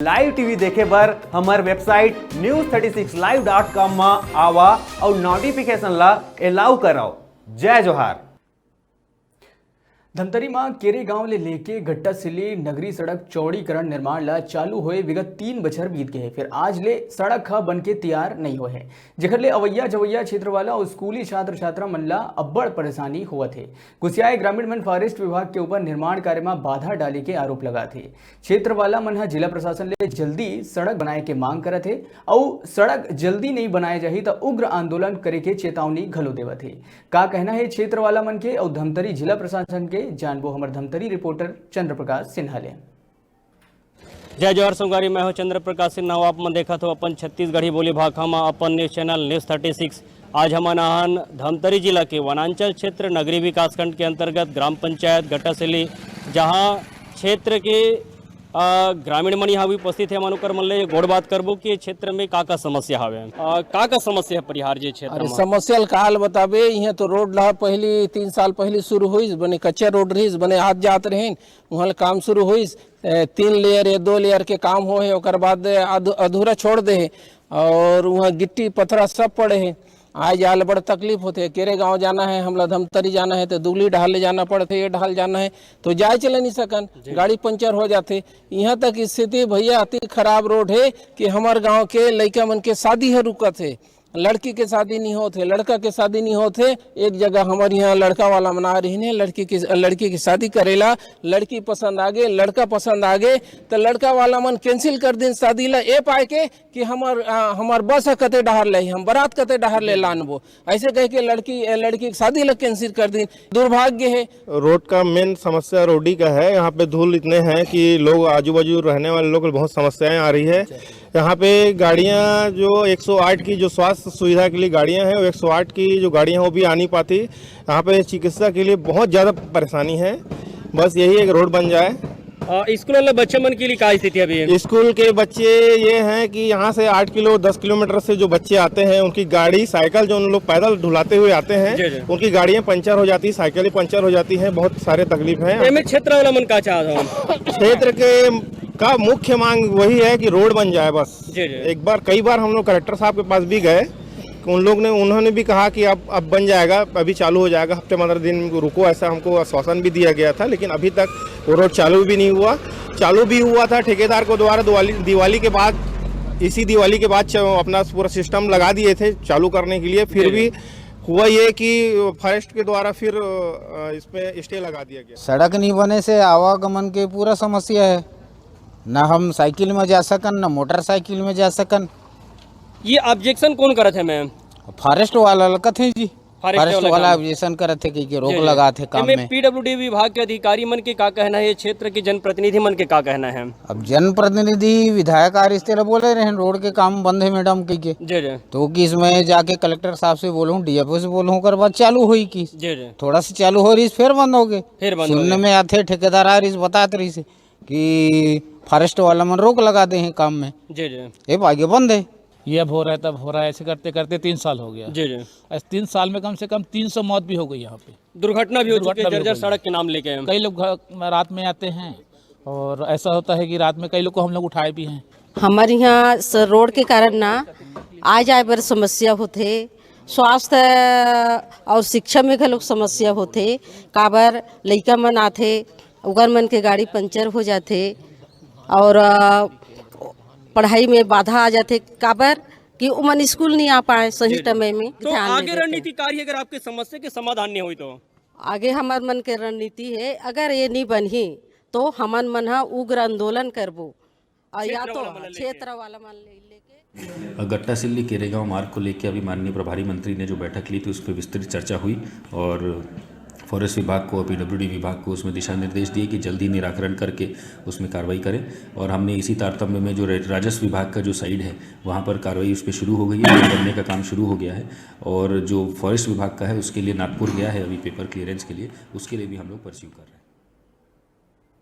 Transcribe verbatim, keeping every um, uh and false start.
Live T V देखे बर हमर website news thirty six live dot com म आवा अउ notification ला allow करव। जय जोहार। धमतरी म केरे गांव ले लेके गट्टा सिल्ली नगरी सड़क चौड़ीकरण निर्माण ला चालू होए विगत तीन बछर बीत गए, फिर आज ले सड़क ह बन के तैयार नइ होए हे, जेखर ले अवैया जवैया क्षेत्र वाला अउ स्कूली छात्र छात्रा मन ला अब्बड़ परेशानी होवत हे। गुसियाए ग्रामीण मन फॉरेस्ट विभाग के ऊपर निर्माण कार्य म बाधा डाले के आरोप लगात हे। क्षेत्र वाला मन ह जिला प्रशासन ले जल्दी सड़क बनाए के मांग करत हे अउ सड़क जल्दी नइ बनाए जाही त उग्र आंदोलन करे के चेतावनी घलो देवत हे। का कहना हे क्षेत्र वाला मन के अउ धमतरी जिला प्रशासन के, जानबो हमर धमतरी reporter चंद्र प्रकाश सिन्हा ले। जय जोहार संगवारी, मैं हूं चंद्र प्रकाश सिन्हा। आप मन देखत हो अपन छत्तीसगढ़ी बोली भाखा म अपन news channel News thirty six। आज हमन आहन धमतरी जिला के वनांचल क्षेत्र नगरी विकासखंड के अंतर्गत ग्राम पंचायत गट्टासिल्ली, जहां क्षेत्र के, अ, ग्रामीण मन यहाँ भी उपस्थित हे। हमन ओकर मन ले गोठ बात करबो कि क्षेत्र में का-का समस्या हवे, अ, का-का समस्या हे परिहार जे क्षेत्र अरे, में? समस्या ल काल बताबे, इहाँ तो रोड ला पहली, तीन साल पहली शुरू होइस, बने कच्चा रोड रहिस, बने आत जात रहिन, उहाँ ले काम शुरू होइस, ए, तीन layer या दो layer के काम होहे, ओकर बाद अध-, अधूरा छोड़ दे हे, और उहाँ गिट्टी पथरा सब पड़े हे। आए जाए ले बड़ तकलीफ होथे। केरे गांव जाना हे, हमला धमतरी जाना हे, तो दुगली डहार ले जाना पड़थे, ये डहार जाना हे, तो जाए चले नहीं सकन, गाड़ी पंचर हो जाथे। इहाँ तक स्थिति भैया अति खराब रोड हे कि हमर गांव के लइका मन के शादी ह रुकत हे, लड़की के शादी नहीं होत हे, लड़का के शादी नहीं होत हे। एक जगह हमर इहाँ लड़का वाला मन आ रहिन हे, लड़की के, लड़की के शादी करेला, लड़की पसंद आगे, लड़का पसंद आगे, त लड़का वाला मन cancel कर दिन शादी ला, ए पाए के कि हमर, अ, हमर बस ह कते डहार ले, हम बरात कते डहार ले लानबो, ऐसे कह के लड़की, अ, लड़की के शादी ला cancel कर दिन। दुर्भाग्य हे। रोड का main समस्या रोडी का है। यहाँ पे धूल इतने हैं कि लोग, आजू बाजू रहने वाले लोग को बहुत समस्याएं आ रही है। यहाँ पे गाड़ियाँ जो एक सौ आठ की जो स्वास्थ्य सुविधा के लिए गाड़ियाँ हैं, वो एक सौ आठ की जो गाड़ियाँ हैं वो भी आ नहीं पाती। यहाँ पे चिकित्सा के लिए बहुत ज़्यादा परेशानी है। बस यही एक रोड बन जाए। अ, स्कूल वाले बच्चे मन के लिए का स्थिति है अभी? स्कूल के बच्चे ये हैं कि यहाँ से आठ किलो, दस किलोमीटर से जो बच्चे आते हैं, उनकी गाड़ी, साइकिल जो उन लोग पैदल ढुलाते हुए आते हैं, जी, जी। उनकी गाड़ियाँ पंचर हो जाती, साइकिलें पंचर हो जाती हैं, बहुत सारे तकलीफ हैं। एमे क्षेत्र वाला मन का चाहत हो? क्षेत्र के, का मुख्य मांग वही है कि रोड बन जाए बस। जी, जी। एक बार, कई बार हम लोग कलेक्टर साहब के पास भी गए, उन लोग ने, उन्होंने भी कहा कि अब, अब बन जाएगा, अभी चालू हो जाएगा, हफ्ते पंद्रह दिन रुको, ऐसा हमको आश्वासन भी दिया गया था, लेकिन अभी तक वो रोड चालू भी नहीं हुआ। चालू भी हुआ था ठेकेदार को द्वारा दिवाली, दिवाली के बाद, इसी दिवाली के बाद च-, अपना पूरा सिस्टम लगा दिए थे चालू करने के लिए, फिर जी। भी हुआ ये कि फॉरेस्ट के द्वारा फिर, अ, इस पे स्टे लगा दिया गया। सड़क नहीं बने से आवागमन के पूरा समस्या है, ना हम साइकिल में जा सकन, ना मोटरसाइकिल में जा सकन। ये ऑब्जेक्शन कौन करत है मैम? फॉरेस्ट वाला लगत है जी। फॉरेस्ट फॉरेस्ट वाला वाला काम। ऑब्जेक्शन करत है कि, कि रोक जी, जी। लगा थे काम एमे में। पीडब्ल्यूडी विभाग के अधिकारी मन के का कहना है, क्षेत्र के जनप्रतिनिधि मन के का कहना है? अब जनप्रतिनिधि विधायक आ रही, तेरा बोले रहे, रोड के काम बंद है मैडम, कह के। जी, जी। तो कि इसमें जाके कलेक्टर साहब से बोलूँ, डीएफओ से बोलूँ, ओकर बाद चालू हुई कि जी, जी। थोड़ा सा चालू हो रही, फिर बंद हो गए। फिर बंद हो सुनने गए। में आते, ठेकेदार आ रही, बतात रही से कि फॉरेस्ट वाला मन रोक लगा दे हैं काम में। जी, जी। ये आगे बंद है। ये अब हो रहा है, तब हो रहा है, ऐसे करते करते तीन साल हो गया। जी, जी। इस तीन साल में कम से कम तीन सौ मौत भी हो गई यहाँ पे। दुर्घटना भी हो चुकी है, दुर्घटना भी हो जर्जर गई। सड़क के नाम लेके। कई लोग घर, रात में आते हैं और ऐसा होता है कि रात में कई लोग को हम लोग उठाए भी हैं। हमर इहाँ स-, रोड के कारण ना आए जाए बर समस्या होथे, स्वास्थ्य अउ शिक्षा में घलोक समस्या होथे। काबर लइका मन आथे, ओकर मन के गाड़ी पंचर हो जाथे अउ, अ, पढ़ाई में बाधा आ जाथे। काबर कि ओमन स्कूल नहीं आ पाए सही जी, जी। समय में तो ध्यान नहीं आगे देते। रणनीति का रही अगर आपके समस्या के समाधान नहीं हुई तो? आगे हमर मन के रणनीति है, अगर ये नहीं बनही तो हमन मन ह उग्र आंदोलन करबो। अउ या क्षेत्र तो वाला मन ल लेके। क्षेत्र वाला मन ले, लेके। गट्टा सिल्ली केरेगांव मार्ग को लेके अभी माननीय प्रभारी मंत्री ने जो बैठक ली थी, उस पर विस्तृत चर्चा हुई और फॉरेस्ट विभाग को, पीडब्ल्यूडी विभाग को उसमें दिशा निर्देश दिए कि जल्दी निराकरण करके उसमें कार्रवाई करें। और हमने इसी तारतम्य में जो रे-, राजस्व विभाग का जो साइड है, वहाँ पर कार्रवाई उस पर शुरू हो गई है, बनने का काम शुरू हो गया है। और जो फॉरेस्ट विभाग का है, उसके लिए नागपुर गया है अभी पेपर क्लियरेंस के लिए, उसके लिए भी हम लोग परस्यू कर रहे हैं।